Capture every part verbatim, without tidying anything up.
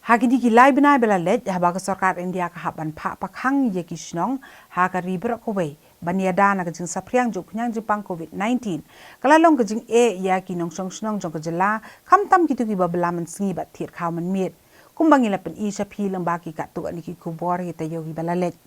Ha kine ki lai bnai ba la leit, haba ka sorkar India ka hap ban phah pakhang ïa ki shnong ha ka ri baroh kawei ban ïada na ka jingsaphriang jong u khñiang jingpang covid nineteen, ka la long ka jingeh ïa ki nongshong shnong jong ka jylla, khamtam kito kiba bylla mynsngi bad thied khaw mynmiet. Kumba ngi la pyni sha phi lyngba ki katto katne ki khubor ïa ki taïew kiba la leit.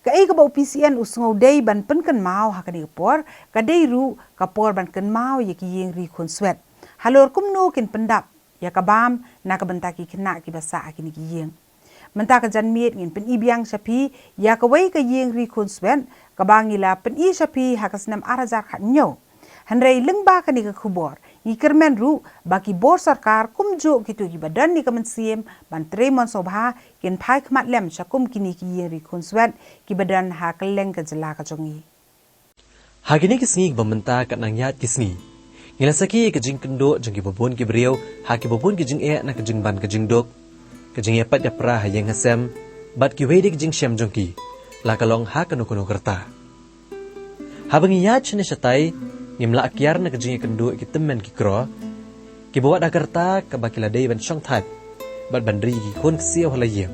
Kaei kaba u P C N u sngew dei ban pynkynmaw ha kane ka por, ka dei ruh ka por ban kynmaw ïa ki ïing ri khun swet halor kumno kin pyndap ïa ka bam na ka bynta ki khynnah kiba sah ha kine ki ïing. Mynta ka janmiet ngin pyni biang sha phi ïa kawei ka ïing ri khun swet kaba ngi la pyni sha phi ha ka snem ar hajar khatñiew. Hynrei lyngba kane ka khubor ngi kyrmen ruh ba ki bor sorkar kumjuh kito kiba don ïa ka mynsiem ban trei mon sngewbha kin phai khmat lem sha kum kine ki ïing ri khun swet kiba don ha kylleng ka jylla ka jong ngi. Ha kine ki sngi kiba mynta, kat nang ïaid ki sngi, ngi la sakhi ïa ka jingkynduh jong kiba bun ki briew ha kiba bun ki jingeh na ka jingban ka jingduk, ka jingïapait ïapra ha ïing ha sem, bad kiwei de ki jingshem jong ki la ka long ha kano kano ka rta. Haba ngi ïaid shane shatai, ngim lah kiar na ka jingïakynduh ïa ki tymmen ki kro kiba wad ha ka rta kaba ki la dei ban shongthait bad ban ri ïa ki khun ksiaw ha la ïing,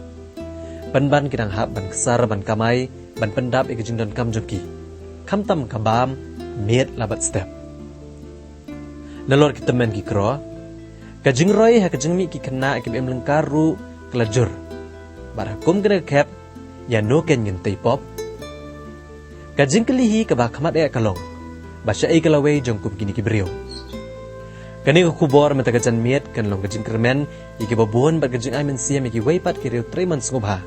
pynban ki dang hap ban ksar ban kamai ban pyndap ïa ka jingdonkam jong ki, khamtam ka bam, miet la bad step. Nalor ki tymmen ki kro, ka jingroi ha ka jingmih ki khynnah kiba im lyngkar ruh ka la jur. Bad ha kum kane ka khep, ïano kein ngin tei pop? Ka jingkylli hi kaba khmat eh ka long, ba shaei ka lawei jong kum kine ki briew? Kane ka khubor mynta ka janmiet kan long ka jingkyrmen ïa kiba bun bad ka jingai mynsiem ïa kiwei pat ki riew trei mon sngewbha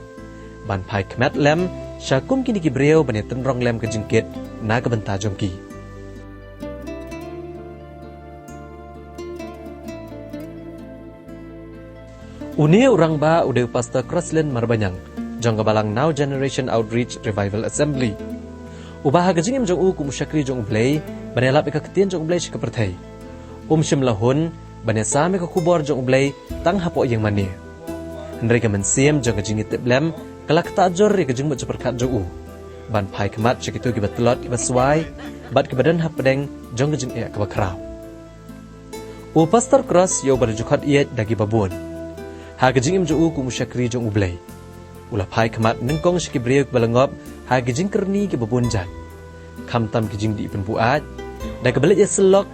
ban phai khmat lem sha kum kine ki briew ban ïatynrong lem ka jingkit na ka bynta jong ki. Une u rangbah u dei u Pastor Crosslyn Marbaniang, jong ka balang Now Generation Outreach Revival Assembly, uba ha ka jingim jong u kum u shakri jong U Blei ban ïalap ïa ka ktien jong U Blei sha ka pyrthei. Um shym la hun ban ïasam ïa ka khubor jong U Blei tang hapoh ïing mane. Hynrei ka mynsiem jong ka jingïatiplem ka la ktah jur ïa ka jingmut jingpyrkhat jong u ban phai khmat sha kito kiba tlot kiba swai bad kiba don hapdeng jong ka jingeh kaba khraw. U Pastor Cross ïa uba la ju khot ïeit da kiba bun. Ha ka jingim jong u kum u shakri jong U Blei, u la phai khmat nyngkong sha ki briew kiba la ngop ha ki jingkyrni kiba bun jait, khamtam ki jingdih pynbuaid, da kaba leit ïasyllok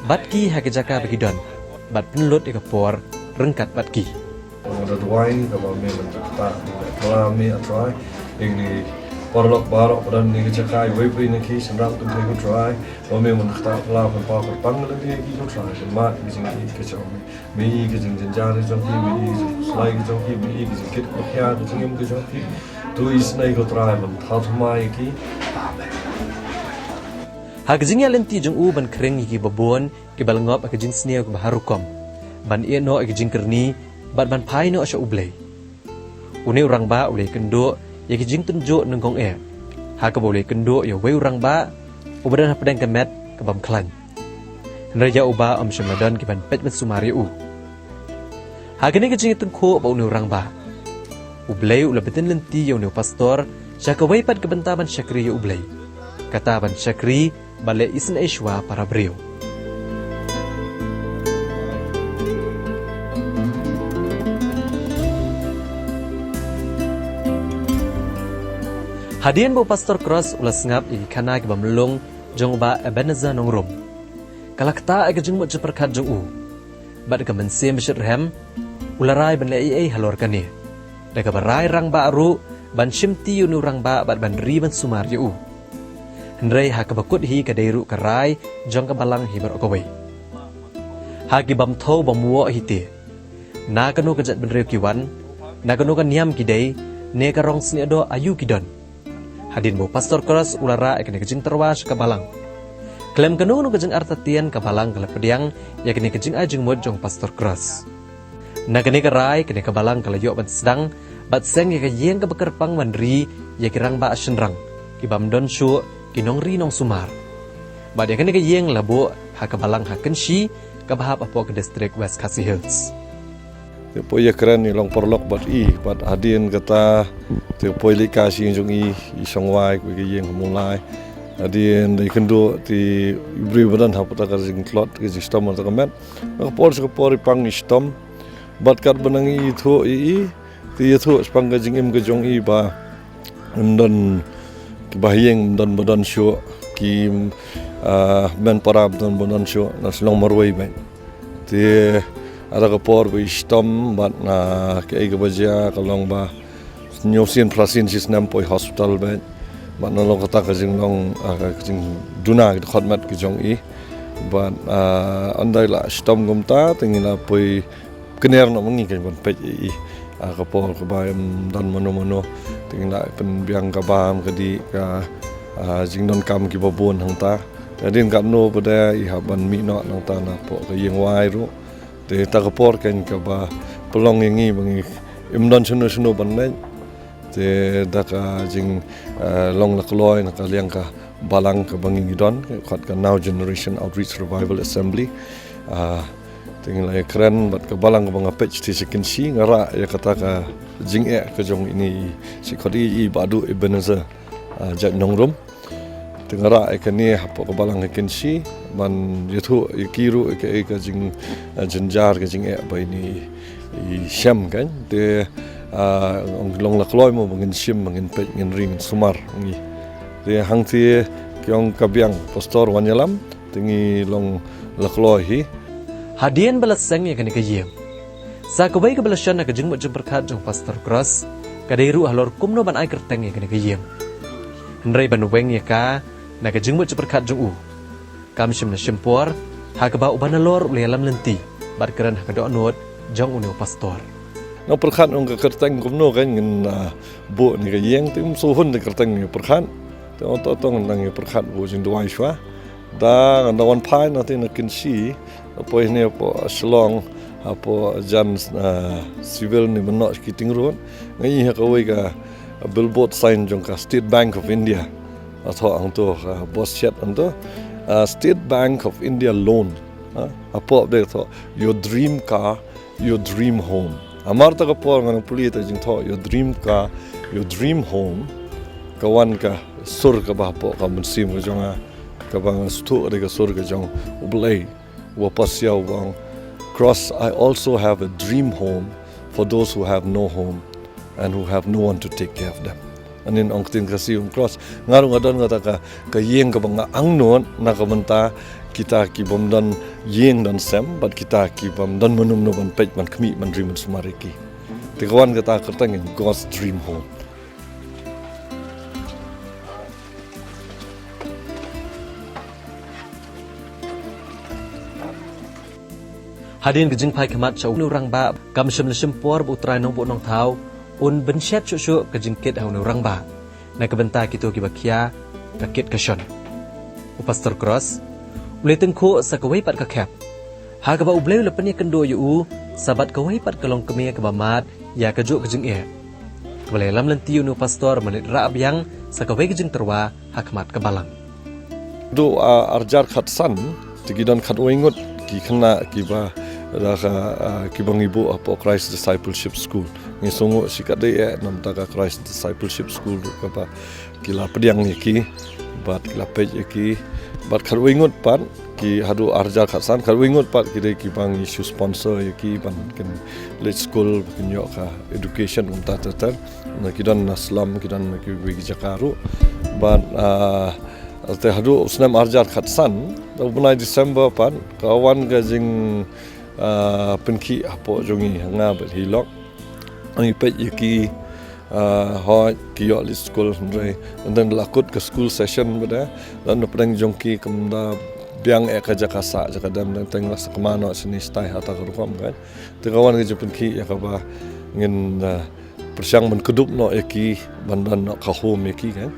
bad ki ha ki jaka ba ki don bad pynlut ïa ka por ryngkat bad ki. Nga da duwai kaba me ban ktah, me ban kylla me, A Trai, ïa kine ki paralok baroh ba don ha kine ki jaka, iwei pa iwei na ki shynrang, to pyrshah, A Trai, ba me ban ktah, kylla, pynpaw, pynpang ïa ki, A Trai, ban mad ïa ka jingïeit ka jong me. Me ïohi ïa ka jingjynjar ka jong ki, me ïohi ïa ka jingkhuslai ka jong ki, me ïohi ïa ka jingkit ka jong ki, ka jingim ka jong ki. To isynei ko Trai ban thaw thymmai ïa ki. Amen. Ha ka jingïaid lynti jong u ban khring ïa kiba bun kiba la ngop ha ka jingsniew kaba har rukom, ban ïeh noh ïa ka jingkyrni bad ban phai noh sha U Blei, une u rangbah u la ïakynduh ïa ka jingtynjuh nyngkong eh, ha kaba u la ïakynduh ïa uwei u rangbah uba don hapdeng ka met ka bym khlaiñ. Hynrei ïa uba ym shym la don ki ban peit ban sumar ïa u. Ha kane ka jingïatyngkhuh bad une u rangbah, U Blei u la btin lynti ïa une u pastor sha kawei pat ka bynta ban shakri ïa U Blei, kata ban shakri bad leh isynei shuwa para briew. Hadien ba u Pastor Cross u la sngap ïa ki khana kiba mlung jong u Bah Ebenezer Nongrum, ka la ktah ïa ka jingmut jingpyrkhat jong u. Bad ka mynsiem bashitrhem u la rai ban leh ei ei halor kane, da kaba rai rangbah ruh ban shimti ïa une u rangbah bad ban ri ban sumar ïa u. Hynrei ha kaba kut hi ka dei ruh ka rai jong ka balang hi baroh kawei. Ha ki bym thew bym woh hi te, na kano ka jaitbynriew ki wan, na kano ka niam ki dei, ne ka rong sniehdoh aïu ki don, hadien ba u Pastor Cross u la rah ïa kane ka jingtyrwa sha ka balang, khlem kano kano ka jingartatien ka balang ka la pdiang ïa kane ka jingai jingmut jong u Pastor Cross. Na kane ka rai kane ka balang ka la ïoh ban sdang bad seng ïa ka ïing kaba kyrpang ban ri ïa ki rangbah shynrang ki bym don shuh, ki nongri nongsumar. Bad ïa kane ka ïing la buh ha ka balang ha Kynshi, kaba hap hapoh ka distrik West Khasi Hills. Te poi ïakren i long paralok bad i, bad hadien kata te poi leit ka shi jong i, i shong wai ka ïing ha Mawlai. Hadien da i kynduh te i briew ba don ha kata ka jingtlot ka jingshitom ha kata ka met. Na ka por sha ka por i pang i shitom. Bad katba nang ïathuh ïa i, te ïathuh shaphang ka jingim ka jong i ba ym don kiba ha ïing, ym don ba don shuh, ki, ah, hynmen para ym don ba don shuh, na Shillong marwei beit. Te ha kata ka por ba i shitom bad, ah, kaei kaba jia ka long ba hynñiew sien phra sien shi snem poi hospital beit. Bad na long kata ka jinglong, ah, ka jingduna ki dkhot met ki jong i. Bad, ah, ynda i la shitom kumta, te ngi la poi kner noh ma ngi kan ban peit ïa i. Ah, ka por kaba ym don mano mano, te ngi la pynbiang ka bam ka dih, ka, ah, jingdonkam kiba bun hangta. Te hadien katno pat de i hap ban mih noh nangta napoh ka ïing wai ruh. Te kata ka por kan kaba pynlong ïa ngi ba ngi ym don shano shano ban leit. Te da ka jing, eh, long la kloi na ka liang ka balang kaba ngi ngi don, ka khot ka Now Generation Outreach Revival Assembly. Ah, te ngi la ïakren bad ka balang kaba nga peit shisha Kynshi, nga rah ïa kata ka jingeh ka jong ine i, shi khot i, i Bah Duh Ebenezer, ah, jait Nongrum. Te nga rah ïa kane hapoh ka balang ha Kynshi, ban ïathuh ïa ki ruh ïa ka, ïa ka jing, eh, jynjar ka jingeh ba ine i shem kan. Te, ah, ong long la kloi mo ba ngin shim, ba ngin peit, ngin ri, ngin sumar ngi. Te hangta ki ong ka biang, pastor wan ïalam, te ngi long la kloi hi. Hadien ba la seng ïa kane ka ïing, sa kawei kaba la shon na ka jingmut jingpyrkhat jong Pastor Cross ka dei ruh halor kumno ban ai kyrteng ïa kane ka ïing. Hynrei ban weng ïa ka na ka jingmut jingpyrkhat jong u, kam shym la shim por ha kaba u Bah Nalor u la ïalam lynti bad kren ha ka dohnud jong une u pastor. Nga pyrkhat ong ka kyrteng kumno kan ngin, ah, buh ïa kane ka ïing, te ym shu hun da ka kyrteng, nga pyrkhat. Te ong to to ngan nang ïa pyrkhat, buh jingduwai shuwa. Da ngan da wan phai na te na Kynshi, poi hangne hapoh Shillong, hapoh jan, ah, civil ne mynno ki ting ruh, nga ïohi ha kawei ka billboard sign jong ka State Bank of India. Hato hangto, ah, bos shet hangto. Ah, State Bank of India loan. Ah, hapoh de thoh, your dream car, your dream home. Hamar kata ka por nga nang pule ïa kata ka jingthoh, your dream car, your dream home. Ka wan ka sur kaba hapoh ka mynsiem ka jong nga, kaba nga sngewthuh ka dei ka sur ka jong U Blei. Wa pasia wa ong, Cross, I also have a dream home for those who have no home and who have no one to take care of them. Anin ong ktien Khasi, ong Cross, nga ruh nga don kata ka, ka ïing kaba nga angnud na ka bynta kita ki bym don ïing don sem, bad kita ki bym don mano mano ban peit, ban khmih, ban ri, ban sumar ïa ki. Te ka wan kata ka kyrteng God's Dream Home. Hadien ka jingphai khmat sha une u rangbah, kam shym la shim por ba U Trai Nongbuh Nongthaw un bynshet shuh shuh ka jingkit ha une u rangbah. Na ka bynta kito kiba khia ka kit ka shon, u Pastor Cross u la tyngkhuh sa kawei pat ka khep, ha kaba U Blei u la pynïakynduh ïa u sa bad kawei pat ka longkmie kaba mad ïa kajuh ka jingeh, kaba la ïalam lynti ïa une u pastor ban leit rah biang sa kawei ka jingtyrwa ha khmat ka balang. Haduh, ah, arhajar khatsan, te ki don khatwei ngut ki khynnah kiba, da ka, ah, kiba ngi buh hapoh Christ Discipleship School. Ngi sngewnguh shikatdei eh namar ka Christ Discipleship School ruh kaba ki la pdiang ïa ki bad ki la peit ïa ki. Bad khatwei ngut pat ki, haduh arhajar khatsan, khatwei ngut pat ki dei kiba ngi shu sponsor ïa ki ban kin leit skul, ban kin ïoh ka education kumta ter ter. Na ki don na slum, ki don na kiwei ki jaka ruh. Bad, ah, te haduh u snem arhajar khatsan, da u bnai December pat, ka wan ka jing, ah, pynkhih hapoh jong ngi, nga bad hi lok. Ngi peit ïa ki, ah, hooid ki ïoh leit skul hynrei, hynrei la kut ka school session bad, eh, la na pdeng jong ki kam da biang eh ka jaka sah, jaka dem, teng teng la sa kma noh shane shatai ha kata ka rukom kan. Te ka wan ka jingpynkhih ïa kaba ngin, ah, pyrshang ban kdup noh ïa ki ban don noh ka home ïa ki kan.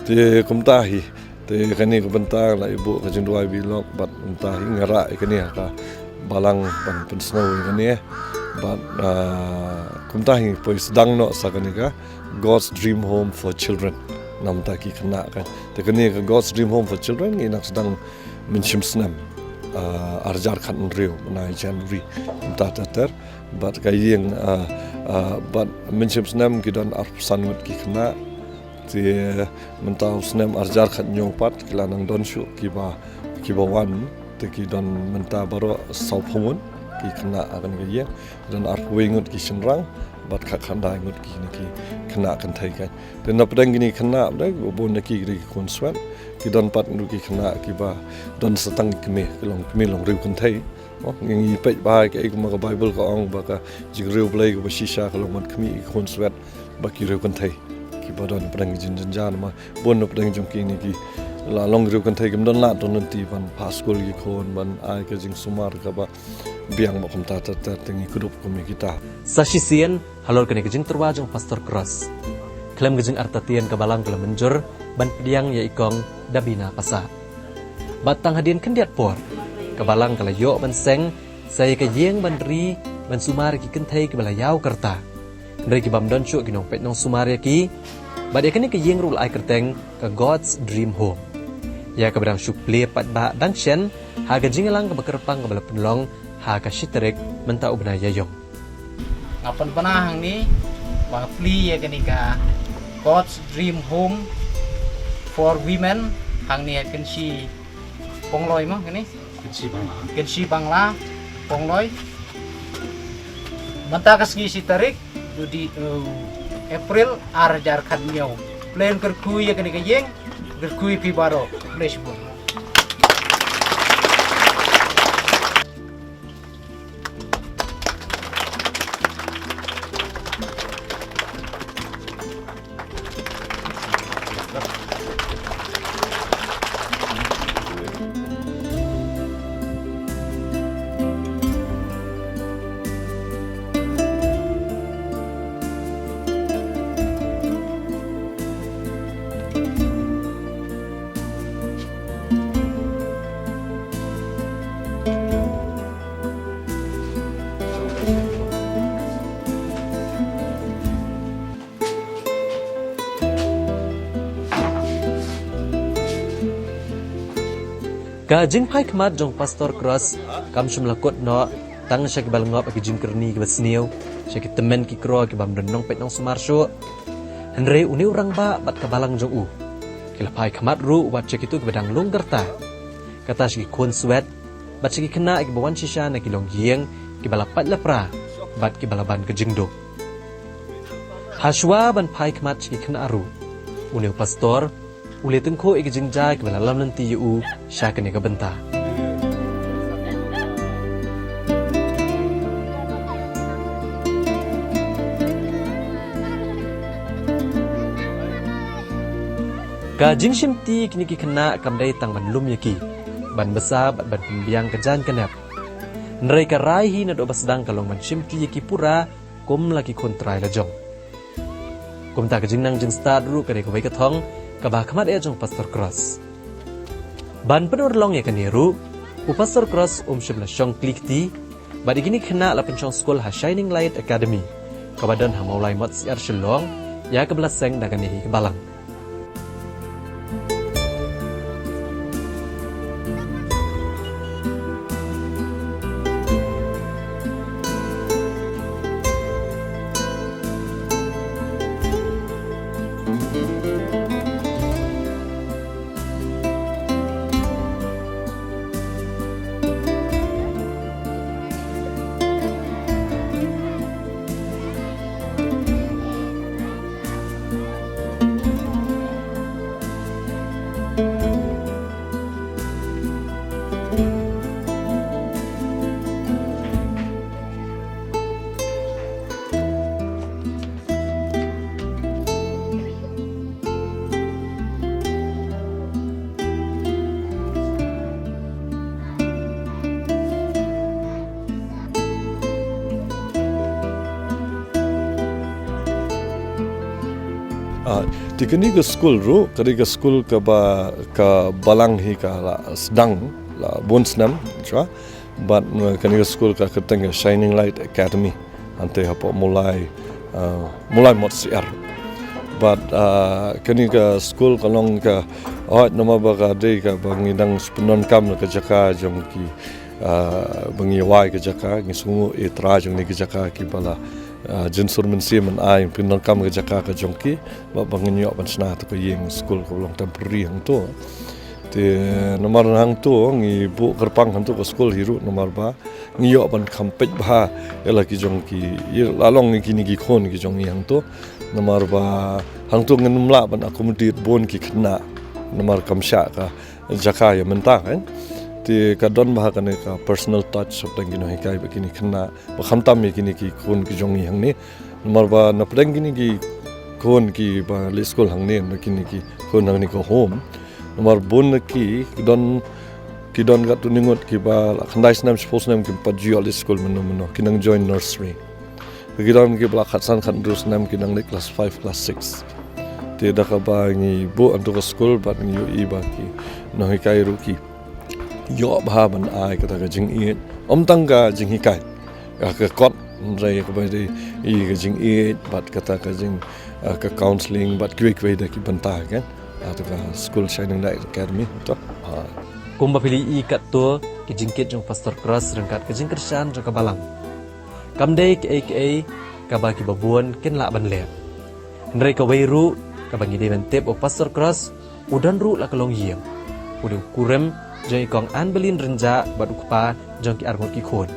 Te kumta hi, te kane ka bynta la ïa buh ka jingduwai bad lok bad kumta hi nga rah ïa kane ha ka balang ban pynsngew ïa kane. Bad, ah, kumta hi poi sdang noh sa kane ka God's Dream Home for Children. Namar ki khynnah kan. Te kane ka God's Dream Home for Children ngi nang sdang mynshem snem, ah, arhajar khathynriew, bnai January, mynta ter ter. Bad ka ïing, ah, ah, bad mynshem snem ki don arphew san ngut ki khynnah. Te mynta u snem arhajar khathynñiew pat ki la nang don shuh kiba, kiba wan, te ki don mynta baroh sawphew ngut. ki khynnah ha kane ka ïing. Don arphew wei ngut ki shynrang bad khatkhyndai ngut kine ki khynnah kynthei. Te na pdeng kine ki khynnah, pdeng bun na ki, ki dei ki khun swet, ki don pat ruh ki khynnah kiba don sa tang ki kmie, ki long kmie long riew kynthei. Oh, ngi peit bha ïa kaei kaba ka Baibl ka ong ba ka jingriewblei kaba shisha ka long ban khmih ïa ki khun swet bad ki riew kynthei kiba don pdeng ki jingjynjar, namar bun na pdeng jong kine ki la long riew kynthei, kim don lad don lynti ban phah skul ïa ki khun, ban ai ka jingsumar kaba biang bad kumta ter ter. Te ngi kdup kum ïa kita. Sa shisien halor kane ka jingtyrwa jong Pastor Cross, khlem ka jingartatien ka Balang ka la mynjur ban pdiang ïa i Kong Dabina Passah. Bad tang hadien khyndiat por, ka Balang ka la ïoh ban seng sa ïa ka ïing ban ri, ban sumar ïa ki kynthei kiba la ïaw ka rta, hynrei ki bym don shuh ki nongpeit nongsumar ïa ki. Bad ïa kane ka ïing ruh la ai kyrteng ka God's Dream Home, ïa kaba dang shu plie paidbah dang shen ha ka jingïalang kaba kyrpang kaba la pynlong ha ka shi tarik mynta u bnai Ïaïong. Nga pynbna hangne ba nga plie ïa kane ka God's Dream Home for Women hangne ha Kynshi Pongloi mo kane? Kynshi Bangla. Kynshi Bangla Pongloi. Mynta ka sngi shi tarik, dudi, eh, April, ar hajar khathynñiew. Plie kyrkhu ïa kane ka ïing, kyrkhu ïa phi baroh. Khublei shibun. Ka jingphai khmat jong Pastor Cross kam shym la kut noh tang sha kiba la ngop ha ki jingkyrni kiba sniew, sha ki tymmen ki kro ki bym don nongpeit nongsumar shuh. Hynrei une u rangbah bad ka Balang jong u ki la phai khmat ruh wat sha kito kiba dang lung ka rta, kata sha ki khun swet bad sha ki khynnah kiba wan shisha na ki longïing kiba la pait la pra bad kiba la ban ka jingduk. Hashwa ban phai khmat sha ki khynnah ruh, une u Pastor u la tyngkhuh ïa ki jingjia kiba la lam lynti ïa u sha kane ka bynta. Ka jingshimti ïa kine ki khynnah kam dei tang ban lum ïa ki, ban bsa bad ban pynbiang ka jaiñ ka nep. Hynrei ka rai hi naduh ba sdang ka long ban shimti ïa ki pura kum la ki khun trai la jong. Kumta ka jingnang jingstad ruh ka dei kawei ka thong kaba khmat eh jong Pastor Cross. Ban pynurlong ïa kane ruh, u Pastor Cross um shym la shong kli kti, bad ïa kine ki khynnah la pynshong skul ha Shining Light Academy, kaba don ha Mawlai Motsyiar, Shillong, ïa kaba la seng da kane hi ka Balang. Ah, te kane ka skul ruh ka dei ka skul kaba ka Balang hi ka la sdang la bun snem shuwa. Bad, uh, kane ka skul ka kyrteng ka Shining Light Academy, hangtei hapoh Mawlai, uh, Mawlai Motsyiar. Bad, uh, kane ka skul ka long ka, oh, namar ba ka dei kaba ngi dang pyndonkam ka jaka jong ki, uh, ba ngi wai ka jaka, ngi sngewnguh ïa i trai jong kane ka jaka kiba la, uh, jin sur mynsiem ban ai pyndonkam ka jaka ka jong ki, bad ba ngin ïoh ban shna tu ka ïing skul kaba long temporary hangto. Te namar hangto ngi buh kyrpang hangto ka skul hi ruh namar ba ngi ïoh ban kham peit bha ïa la ki jong ki, ïa la long ngi kine ki khun ki jong ngi hangto. Namar ba hangto ngin ym lah ban accommodate bun ki khynnah namar kam shah ka jaka ïa mynta kan. Te ka don bha kane ka personal touch hapdeng ki nonghikai bad kine ki khynnah ba khamtam ïa kine ki khun ki jong ngi hangne. Namar ba na pdeng kine ki khun kiba leit skul hangne, na kine ki khun hangne ka home. Namar bun na ki, ki don, ki don katto katne ngut kiba la khyndai snem, shiphew snem kim pat ju ïoh leit skul mynno mynno, ki nang join nursery. Ki don kiba la khatsan khathynriew snem, ki nang leit class five, class six. Te da kaba ngi buh hangto ka skul bad ngi ïohi ba ki nonghikai ruh ki ïoh bha ban ai kata ka jingïeit, ym tang ka jinghikai, ka, ka kot, hynrei kaba dei i ka jingïeit bad kata ka jing, ah, ka counselling bad kiwei kiwei de ki bynta kan. Ah, to ka skul Shining Light Academy to. Ah. Kumba phi la ïohi katto, ka jingkit jong Pastor Cross ryngkat ka jingkyrshan jong ka balang kam dei kaei kaei kaba kiba bun kin lah ban leh. Hynrei kawei ruh kaba ngi dei ban tip, u Pastor Cross u don ruh la ka longïing. U dei u kurim jong i Kong Anbelin Rynjah bad u kpa jong ki arngut ki khun.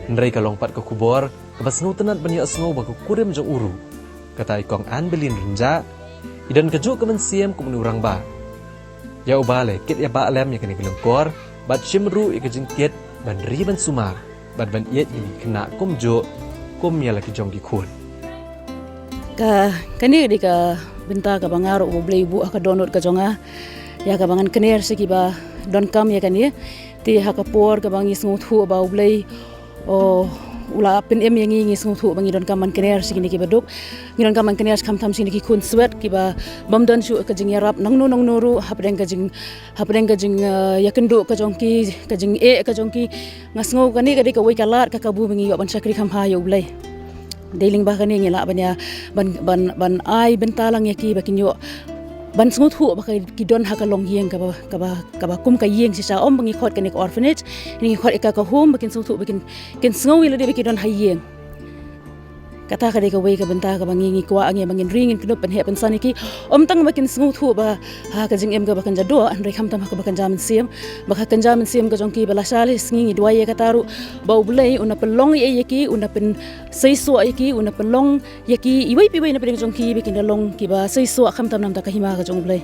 Hynrei ka long pat ka khubor kaba sngewtynnat ban ïohsngew ba ka kurim jong u ruh, kata i Kong Anbelin Rynjah, i don kajuh ka mynsiem kum une u rangbah. Ïa uba la kit ïa ba lem ïa kane ka lyngkor bad shim ruh ïa ka jingkit ban ri ban sumar bad ban ïeit ïa ki khynnah kumjuh kum ïa la ki jong ki khun. Ka, kane ka dei ka bynta kaba nga ruh U Blei u buh ha ka dohnud ka jong nga, ïa kaba ngan kner sha kiba donkam ïa kane. Te ha ka por kaba ngi sngewthuh ba U Blei, oh, u la pynim ïa ngi, ngi sngewthuh ba ngi donkam ban kner sha kine kiba duk. Ngi donkam ban kner khamtam sha kine ki khun swet kiba bym don shuh ka jingïarap nangno nangno ruh hapdeng ka jing, hapdeng ka jing, eh, ïakynduh ka jong ki, ka jingeh ka jong ki. Nga sngew kane ka dei kawei ka lad ka kabu ba ngi ïoh ban shakri kham bha ïa U Blei. Dei lyngba kane ngi lah ban ïa, ban, ban, ban ai bynta lang ïa ki ba kin ïoh ban sngewthuh ba ki don ha ka longïing kaba, kaba, kaba kum ka ïing shisha, ym ba ngi khot kane ka orphanage, ngi khot ïa ka ka home ba kin sngewthuh ba kin, kin sngew ïa lade ba ki don ha ïing. Kata ka dei kawei ka bynta kaba ngi, ngi kwah ngi ba ngin ri ngin kyndup pynheh pynsan ïa ki. Ym tang ba kin sngewthuh ba ha ka jingim kaba kynja doh, hynrei khamtam ha kaba kynja mynsiem. Ba ka kynja mynsiem ka jong ki ba lashai lashisngi ngi duwai ïa kata ruh, ba U Blei un da pynlong ïa, ïa ki, un da pynseisoh ïa ki, un da pynlong ïa ki iwei pa iwei na pdeng jong ki ba kin da long kiba seisoh khamtam na bynta ka hima ka jong U Blei.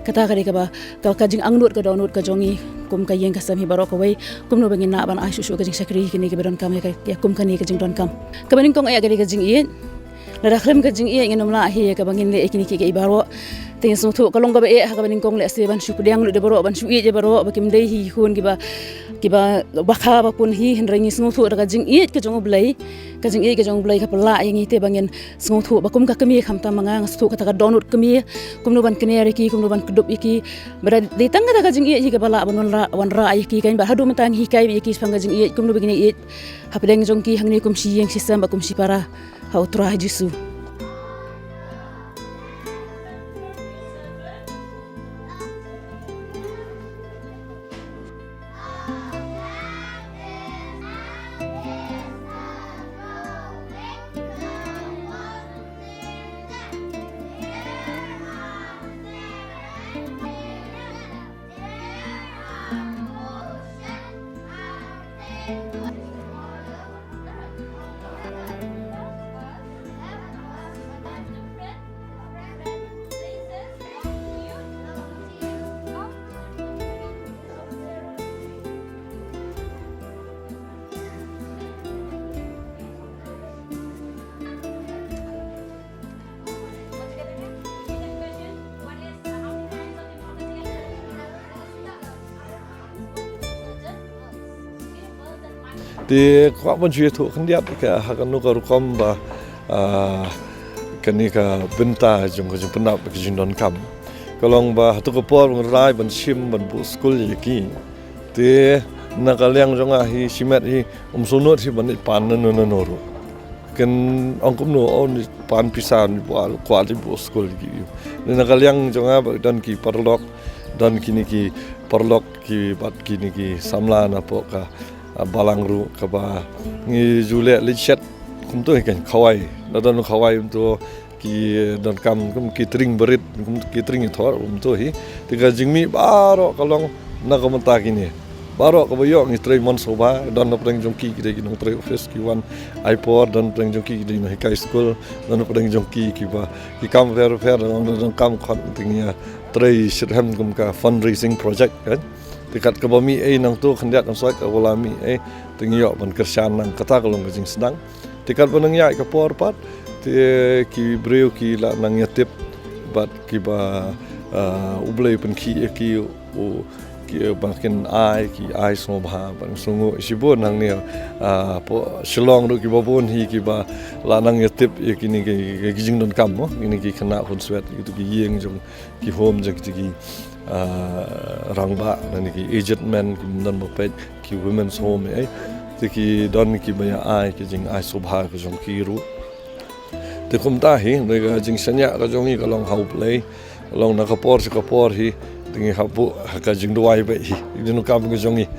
Kata ka dei kaba, ka, ka jingangnud ka dohnud ka jong ngi kum ka ïing ka sem hi baroh kawei, kumno ba ngin lah ban ai shuh shuh ka jingshakri ïa kine kiba donkam ïa ka, ïa kum kane ka jingdonkam. Kaba nyngkong eh ka dei ka jingïeit. Lada khlem ka jingïeit ngin ym lah hi ïa kaba ngin leh ïa kine kiei kiei baroh. Te ngi sngewthuh ka long kaba eh ha kaba nyngkong lehse ban shu pdiang lut ïa baroh, ban shu ïeit ïa baroh ba kim dei hi khun kiba, kiba bakha ba pun hi, hynrei ngi sngewthuh da ka jingïeit ka jong U Blei. Ka jingïeit ka jong U Blei ka pynlah ïa ngi te ba ngin sngewthuh ba kum ka kmie khamtam ma nga, nga sngewthuh kata ka dohnud kmie, kumno ban kner ïa ki, kumno ban kdup ïa ki. Ba da dei tang kata ka jingïeit hi kaba lah ban wanrah, wanrah ïa ki kan, bad haduh mynta ngi hikai ïa ki shaphang ka jingïeit, kumno ba ngin ïeit hapdeng jong ki hangne kum shi ïing shi sem bad kum shi para. Ha u Trai Jisu. Te kwah ban shu ïathuh khyndiat ka ha kano ka rukom ba, ah, kane ka bynta jong ka jingpynap ka jingdonkam. Ka long ba hato ka por ba ngi rai ban shim ban buh skul ïa ki. Te na ka liang jong nga hi shimet hi ym sngewthuh hi ban pan nano nano ruh. Kin ong kumno, oh, ngi pan pisa ngi buh kwah ngi buh skul ïa ki. Na ka liang jong nga ba don ki paralok, don kine ki paralok ki bad kine ki samla na poh ka, ah, balang ruh kaba ngi ju leh leit shet kumto hi kan khawai. Na don khawai kumto ki Ki donkam kum ki tring barit, kum ki tring ithor, um to hi. Te ka jingmih baroh ka long na ka bynta kine. Baroh kaba ïoh ngi trei mon sngewbha, don na pdeng jong ki ki dei ki nongtrei office ki wan ai por, don pdeng jong ki ki dei nonghikai skul, don na pdeng jong ki kiba ki kam bapher bapher, don, don kam khot te ngi ïa trei shitrhem kum ka fundraising project kan. Te kat kaba mih ei nangto khyndiat nang soi kaba la mih ei te ngi ïoh ban kyrshan nang, kata ka long ka jingsdang. Te kat ba nang ïaid ka por pat te ki briew ki la nang ïa tip bad kiba, ah, U Blei pynkhih ïa ki u ki ba kin ai ki ai sngewbha ban sngew shibun hangne, ah, po Shillong ruh kiba bun hi kiba la nang ïa tip ïa kine ki, ki, ki jingdonkam mo, kine ki khynnah khunswet, kito ki ïing jong ki home jong kito ki, ah, rangbah, lane ki aged men, ki don ba peit, ki women's home, eh. Te ki don kiba ïa ai ki jingai sngewbha ki jong ki ruh. Te kumta hi, ne ka jingshaniah ka jong ngi ka long ha U Blei, ka long na ka por sha ka por hi, te ngi hap buh ha ka jingduwai beit hi, jingdonkam ka jong ngi.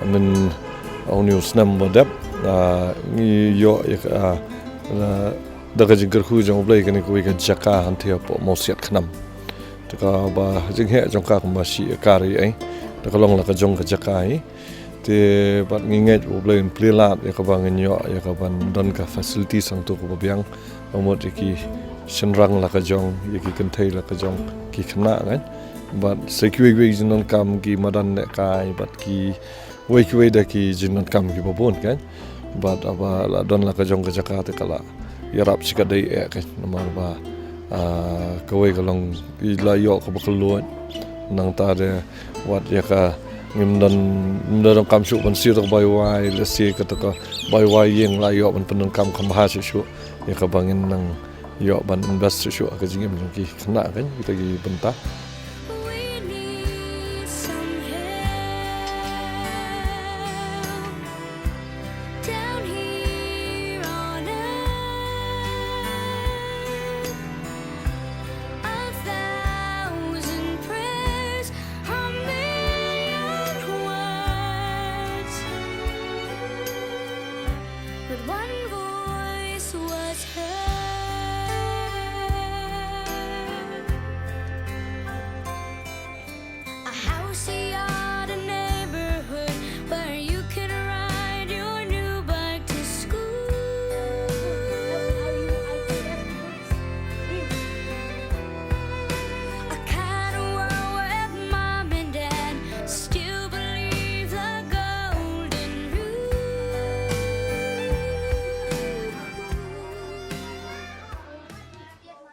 Mynta ha une u snem ba dep, ah, ngi ïoh ïa ka, ah, da ka jingkyrkhu jong U Blei kane kawei ka jaka hangtei hapoh Mawsiat Khnam. Te kaba jingheh jong ka kumba shi ekar hi ei. Te ka long la ka jong ka jaka hi. Te bad ngi ngeit U Blei un plie lad ïa kaba ngin ïoh ïa kaban don ka facility sangto kaba biang. Ka mut ïa ki shynrang la ka jong, ïa ki kynthei la ka jong, ki khynnah kan. Bad sa kiwei kiwei jingdonkam ki madan lehkai bad kiwei kiwei de ki jingdonkam kiba bun kan. Bad haba la don la ka jong ka jaka te ka la ïarap shikatdei eh kan. Namar ba, ah, kawei ka long i la ïoh kaba kylluid. Nangta de wat ïa ka ngim don, ngim don kam shuh ban siew da ka bai wai, lehse kata ka bai wai ïing la ïoh ban pyndonkam kham bha shuh shuh ïa kaba ngin nang ïoh ban invest shuh shuh ha ka jingim jong ki khynnah kan, kita ki bynta.